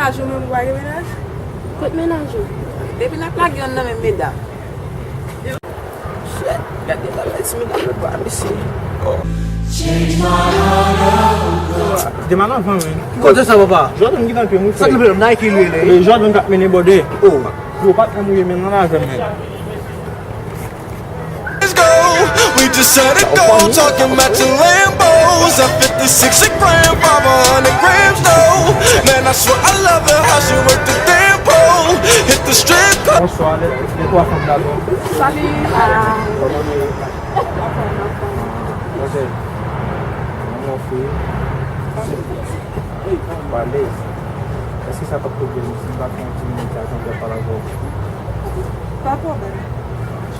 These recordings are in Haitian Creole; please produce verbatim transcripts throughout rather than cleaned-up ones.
Ou menm ou pa gen mennaj? Kot mennaj ou? Depi n ap lage yonn nan men medam. Shit, gade bagay ti medam yo pa mesye. Oh. Kite m al anvan, men. Ki kote sa, papa? Jordan ki nan pye m, wi, frè. Sa ki nan pye m? Nike li rele. E Jordan k ap mennen bòde. Oh. Yo pa t nan mouye men nan avè m, men. Let's go. We just set a goal, talking about your Lambos. At fifty-six a gram, five hundred grams, no. Man, I swear I love her, how she work the damn pole. Hit the strip club. Bonswa, lè, lè twa fanm dabò. Salut. Kòman nou ye? Ok. Kòman w fè? Ou alèz? Èske sa p ap pwoblèm si m pa fè yon ti minit la, jan fè pale avè w? Pa pwoblèm.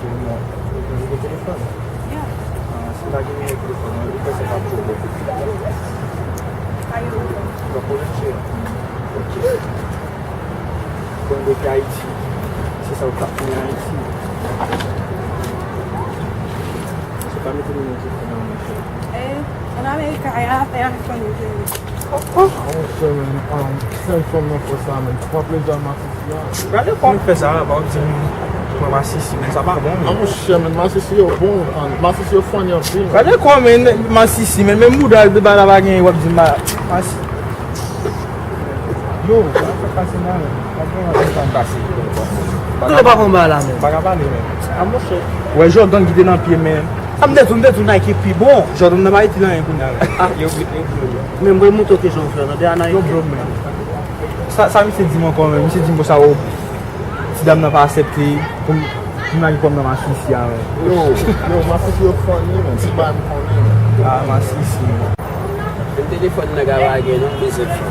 Cheri, mwen, ou gen telefòn? Yeah. Ah, si w pa gen nimewo telefòn mwen, ou kwè se p ap pwoblèm? Pa gen pwoblèm. Pa pwoblèm, cheri. Ok. Bon, depi Ayiti, se sa ou t ap fè Ayiti. Se pa mete nimewo telefòn nan, monchè. Eh, an Amerika, y a afè a fè nou jere. Oh, oh. Monchè, men, um, sèl fanm nan fò sa, men. Pran plezi a masisi a. Gade kòman fè sa, pa di m pran masisi, men sa pa bon, men. Ah, monchè, men, masisi yo bon, um, masisi yo funny anpil, men. Gade kòman, men, masisi, men, men bouda l de bala pa gen, w ap di m ba, masi. Yo, sa pase la, men. Pa gen anyen ki pase. Kote w pa pran ba la, men? Pa ka pale, men. Ah, monchè. Wè, Jordan ki te nan pye, men. Ah, m te di w, m te di w Nike pi bon. Jordan nan pa itil anyen kounye a, men. Ah. Yo, yo, yo, yo. Men mwen montre w kijan w fè, tande, a Nike. Yo, bro, men. Sa, sa misye di m ankò, men. Misye di m konsa, o, ti dam nan pa aksepte pou m, pou m lage kò m nan masisi a, men. Yo, yo, masisi yo funny, men. Se pa m konnen, men. Ah, masisi, men. Menm telefòn nan ka pa gen non, m bezwen fè.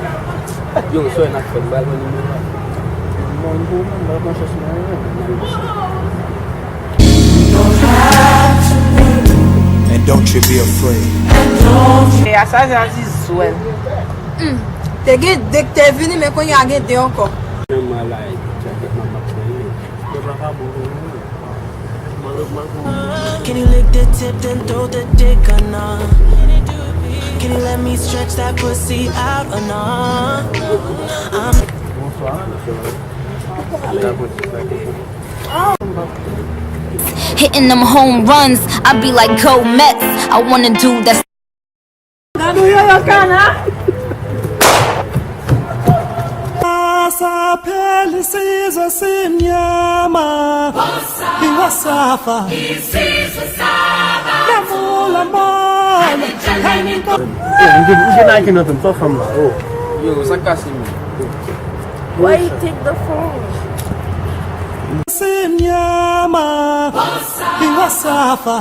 Yo, sou wè n ap fè, m pral pran nimewo a. Bon, bon, m pral pran chans mwen, wi. And don't you be afraid. E a sa, se Aziz sou wè. Hmm. Te gen de k te vini, men kounye a gen de ankò. Nan mwen la, e, djaket mwen m ap pran, wi. Pèp la pa bon, wi. Can you lick the tip, then throw the dick or not? Can you let me stretch that pussy out or not? I'm Hitting them home runs, I be like, go Mets. I wanna do that. Gade yo, yo kana. Sa pele sizo sinyama. Iwa safa. Lamour, lamour. Ou gen, ou gen Nike nan pye m, sa w fè m la, oh. Yo, sa k pase, men? Why you take the phone? Sinyama. Iwa safa.